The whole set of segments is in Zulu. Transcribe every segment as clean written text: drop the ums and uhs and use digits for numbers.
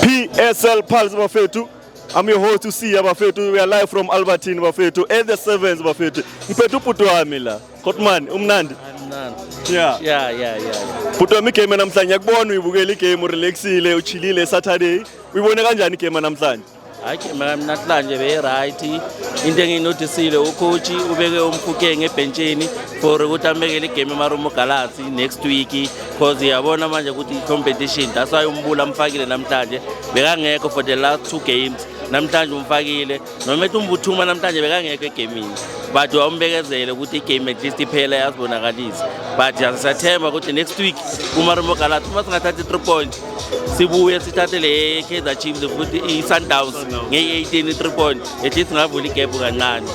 PSL Pulse, bafethu. I'm your host uSiya, bafethu. We are live from Albertine, bafethu, at the Sevens, bafethu. Ngiphethe ubhuti wami la. Khotman, umnandi. Mnandi. Yeah. Bhuti wami, igame namhlanje ngiyakubona uyibukela igame, urelaxile, uchillile Saturday. Uyibone kanjani igame namhlanje? Hayi ke mina, namhlanje beyi-right. Into engiyinotisile, ucoach ubeke uMofokeng ebhentshini for ukuthi ambekele igame eMarumo Gallants next week, 'cause uyabona manje ukuthi i-competition. That's why uMbule amfakile namhlanje, bekangekho for the last two games. Namhlanje umfakile, noma ethi uMbuthuma namhlanje bekangekho egemini, but wawumbekezele ukuthi igame at least iphela yazibonakalisa. But siyathemba ukuthi next week kuMarumo Gallants, uma singathatha i-3 point, sibuye sithathe le Kaizer Chiefs futhi i-Sundowns ngeyi-18, i-3 point, at least ngavula igap kancane.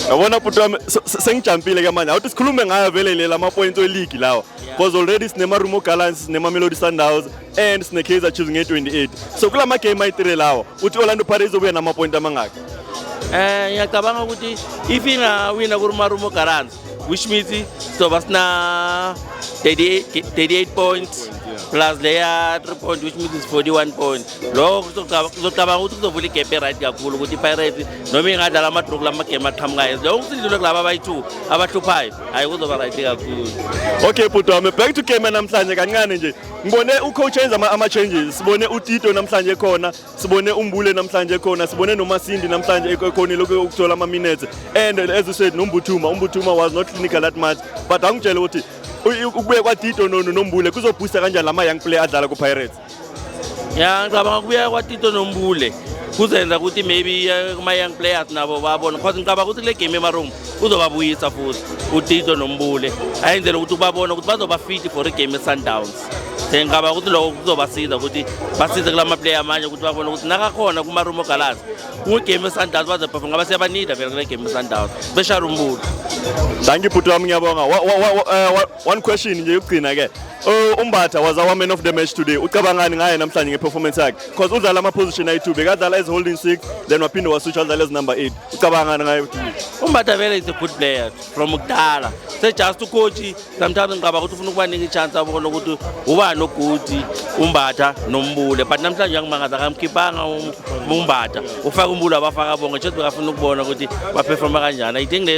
Yabona bhuti wami, sengijumpile ke manje. Awuthi sikhulume ngayo vele le lama points we-league lawa. Because already sinema Gallants, sinema Mamelodi Sundowns and sine Kaizer Chiefs nge-28. So kulama game ayi-3 lawa, uthi Orlando Pirates izobuya nama point amangaki? Ngiyacabanga ukuthi if ingawina kuMarumo Gallants, which means sizoba sina 38, 38 points plus leya 3 point, which means is 41 point. Lokho kuzocabanga ukuthi kuzovula igap e-right kakhulu ukuthi i-Pirates noma ingadlala ama-draw kulama game aqhamukayo, lokho kusidlule kulaba abayi-two abahluphayo, hayi, kuzoba right kakhulu. Okay bhuti wami, back to game namhlanje kancane nje. Ngibone ucoach enza ama changes. Sibone uTito namhlanje khona, sibone uMbule namhlanje khona, sibone noMasindi namhlanje ekhonile ukuthola ama minutes. And as you said, noMbuthuma, uMbuthuma was not clinical that much. But angitshele ukuthi ukubuya kwaTito noMbule kuzoboosta kanjani lama young player adlala ku Pirates? Ya, ngicabanga ukubuya kwaTito noMbule kuzenza ukuthi maybe kuma-young players nabo babone, 'cause ngicabanga ukuthi kule game eMarumo uzobabuyisa futhi uTito noMbule, ayenzele ukuthi ubabone ukuthi bazoba fit for igame e-Sundowns. Sengicabanga ukuthi lokho kuzobasiza ukuthi basize kulama player amanye ukuthi babone ukuthi nakakhona kuMarumo Gallants, kugame e-Sundowns bazoperform, ngoba siyabanida vele kule game e-Sundowns, especially uMbule. Thank you bhuti wami, ngiyabonga. One question nje yokugcina ke. UMbatha was our man of the match today. Ucabangani ngaye namhlanje ngeperformance yakhe? Because udlala ama position ayi2, bekadlala as holding 6, then waphinde waswitch adlala as number 8. Ucabangani ngaye? UMbatha vele is a good player from kudala. Se-just ucoach sometimes ngicabanga ukuthi ufuna ukubanika i-chance, abone ukuthi ubani ogood, uMbatha noMbule. But namhlanje uyangimangaza, akamkhiphanga uMbatha, ufake uMbule, abafaka bonke, just bekafuna ukubona ukuthi baperforma kanjani. I think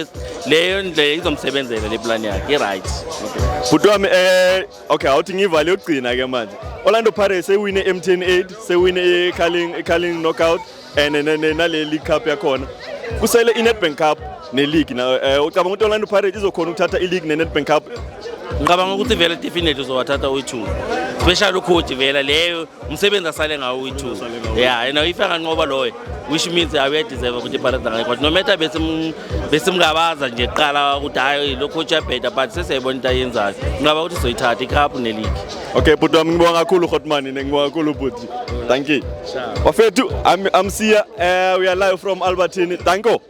leyo ndlela izomsebenzela, le plan yakhe i-right. Bhuti wami, okay, awuthi ngivale yokugcina ke manje. Orlando Pirates sewine MTN 8, sewine iCarling Knockout and nale League Cup yakhona. Kusele iNedbank Cup ne-league na ucabanga ukuthi Orlando Pirates izokhona ukuthatha i-league ne-Nedbank Cup? Ngicabanga ukuthi vele definitely uzowathatha uyi-two, especially ucoach vele leyo umsebenzi asale ngawo uyi-two. Yeah, and if anganqoba loyo, which means awuyadeserve ukuthi iPirates angayikhona, no matter besimngabaza nje kuqala ukuthi hayi, lo coach uyabheda, but sesiyayibona into ayenzayo. Ngicabanga ukuthi sizoyithatha icup ne-league. Okay bhuti wami, ngibonga kakhulu Hotman, ngibonga kakhulu bhuti. Thank you. Bafethu, I'm Siya. We are live from Albertine. Danko.